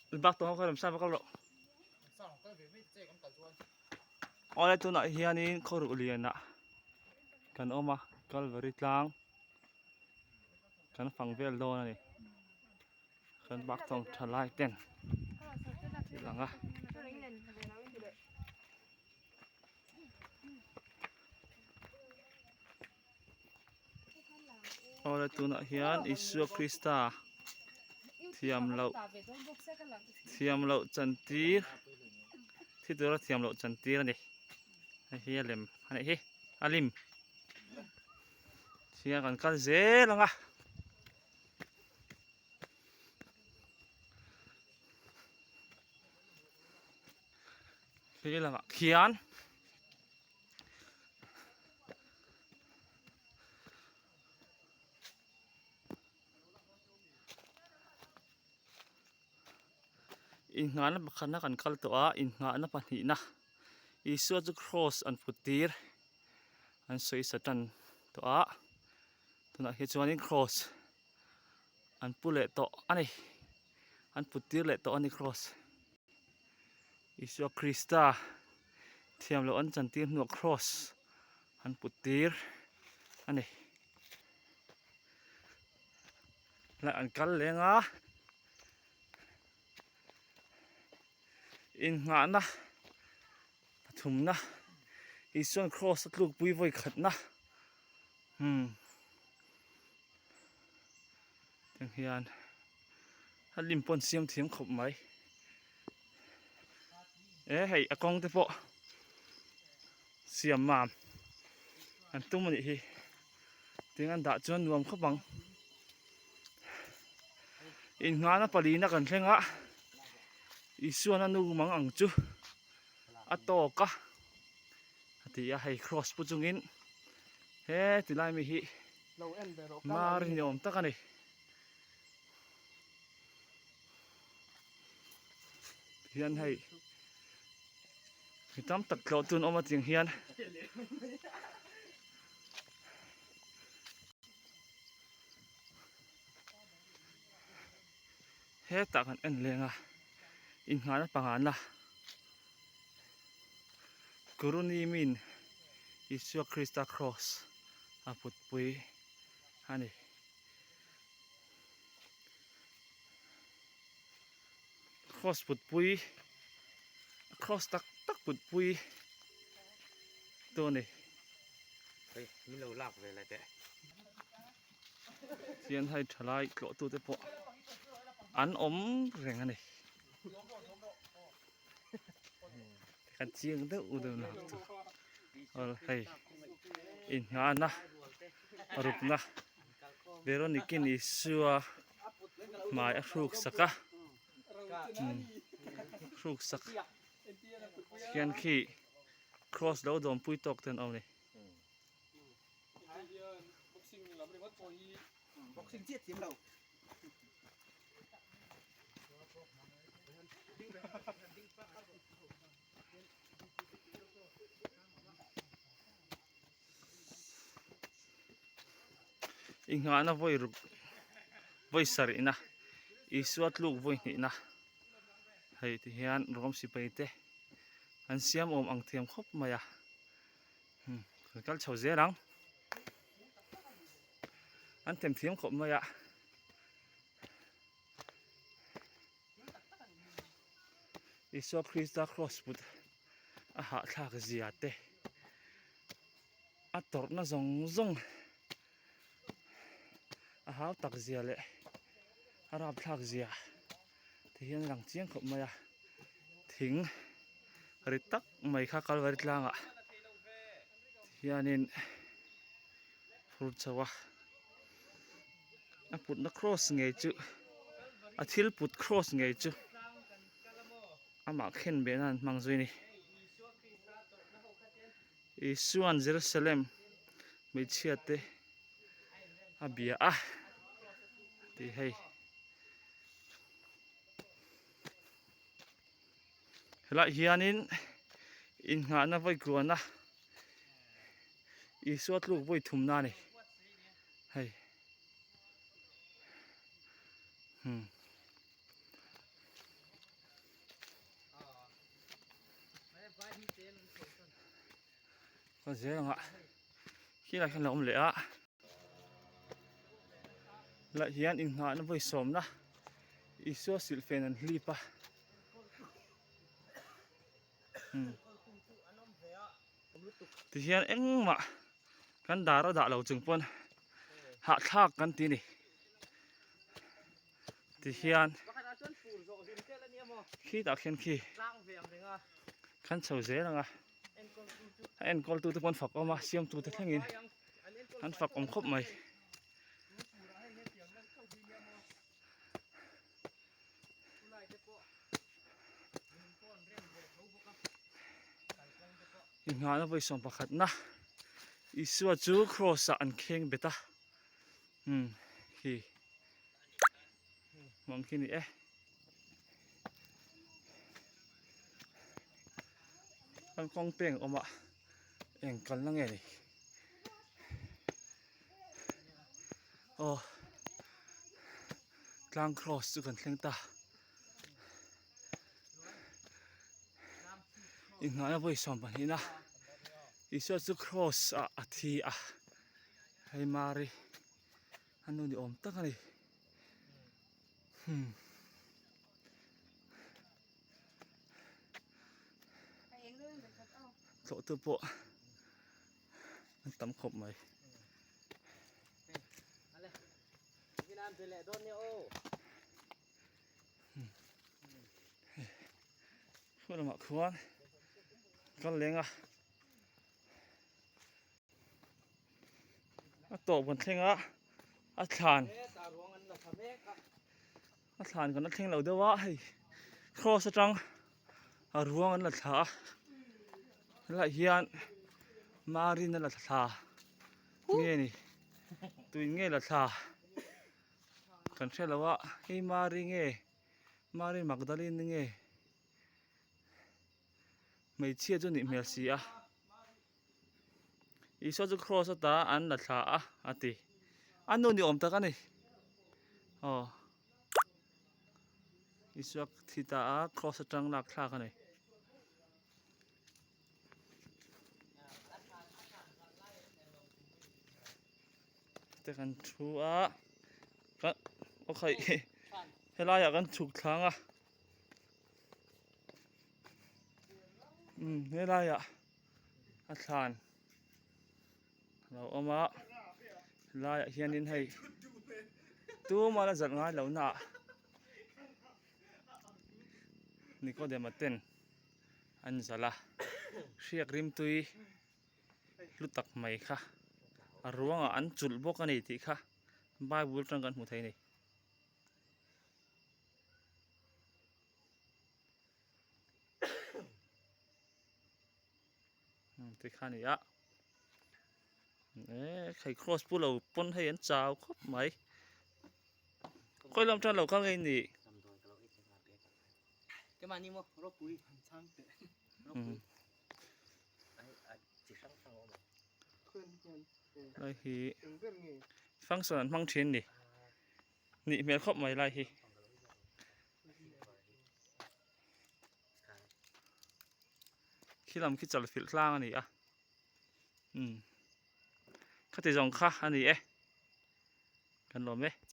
Bak tawng ho kha remsa va kal rawh. Awle tunah hianin khawruh lianah kan awm a Calvary tlang kan fang vel dawn a ni. Kan bak tawng tha lai ten thil ang a. Awle tunah hian Isua Krista thiam loh thiam loh chantir thi tura thiam loh chantir a ni hei hi a lem a nih hi a lim thian kan kal zel ang a. Khi lamah khian Inngahna pakhatna kan kal tawh a inngahna pahnihna Isua chu cross an put tir an sawi sa tan tawh a tunah hi chuanin cross an pu leh tawh a ni an put tir leh tawh a ni cross. Isua Krista thiam loh an chantir hnuah cross an put tir a ni. Lai an kal leng a, innghahna pathumna Isua'n cross a tlukpui vawi khatna umm tiang hian a lim pawh an siam thiam khawp mai. E hei a kawng te pawh siam mam an tum anih hi tiang an dah chuan nuam khawp ang inngana palina kan thleng a Isuan a nu mang ang chu a tawk a a ti a hei cross pu chungin he tilai mi hi mar ni awm tak a ni. Hian hei mi tam tak tlawh tun awm a tiang hian hetah kan en leng a inngahna pangana Guruni min Isua Krista cross a putpui a ni. Cross put pui cross tak tak put pui tu a ni. Hei min lo lak ve le teh. Chuan hei thalai tlawh tu te pawh an awm reng a ni. Kan chiang deuh deuh nak chu aw hei inngahna rukna. Veronikin Isua hmai a hruk sak a hruk sak hian khi cross lo dawm pui tawk ten awm a ni. I nghahna vawi ruk vawi sarihna Isua tluk vawi hnihna hei ti hian rawm sipai te an siam awm ang thiam khawp mai a hmm kan kal chho zel ang an them thiam khawp mai a. Isua Krista cross put a hahthlak zia te a tawrhna zawng zawng a hau tak zia leh a rapthlak zia te hian a lang chiang khawp mai a thing ri tak mai kha Kalvari tlangah hianin phur chho a a putna cross ngei chu a thil put cross ngei chu amah khen beh nan an hmang zui a ni. Isuan Jerusalem hmeichhia te a bia a tih hei helaiah hianin innghahna vawi kuana Isua tluk vawi thumna a ni hei hmm. Ka zel ang a khilai khian a lo awm leh a lah hian inngahna vawi sawmna Isua silhfen an hlip a tihian engmah kan dar a dah lo chung pawn hahthlak kan ti a ni tihian khitah khian khi kan chho zel ang a a enkawl tute pawh an fak awm a siamtu te thlengin an fak awm khawp mai. Inghahna vawi sawm pakhatna Isua chu cross ah an kheng bet a umm khi hmuh ang khi a ni e. Kan kawng peng awm a eng kalna nge ni aw tlang cross chu kan thleng ta inngahna vawi 22 a Isua chu cross ah a thi a hei Mary a nu ni awm tak a ni. Hmm. Tlawh tu pawh an tam khawp mai. Khu lamah khuan kal leng a. A tawp kan thleng a a thlan a thlan kan la thleng lo deuh a hei cross atang a ruang an la thla a helaiah hian marin a la thla nge ni tuin nge la thla kan hre lo a hei mari nge mari magdalene nge hmeichhia chu nih hmel si a. Isua chu cross ata an la thla a a ti a nu ni awm tak a ni aw Isua thi ta a cross atang lak thlak a ni. Te kan thu a ka aw khaih helaiah kan chhuk thlang a umm helaiah. A thlan a lo awm a helaiah hianin hei tumah la zalh ngai loh naah Nikodema ten an zalh a hriak rimtui hlu tak mai kha a ruangah an chulh bawk a ni tih kha bible atang kan hmu thei a ni. Ti kha a ni a eh hei cross pu lo pawn hei an chau khawp mai khawi lam tan lo kal ngei ni lai hi function an hmang thin ni nih hmel khawp mai lai hi. Khi lam khi chal filh tlang a ni a umm khati zawng kha a ni e kan lawm e.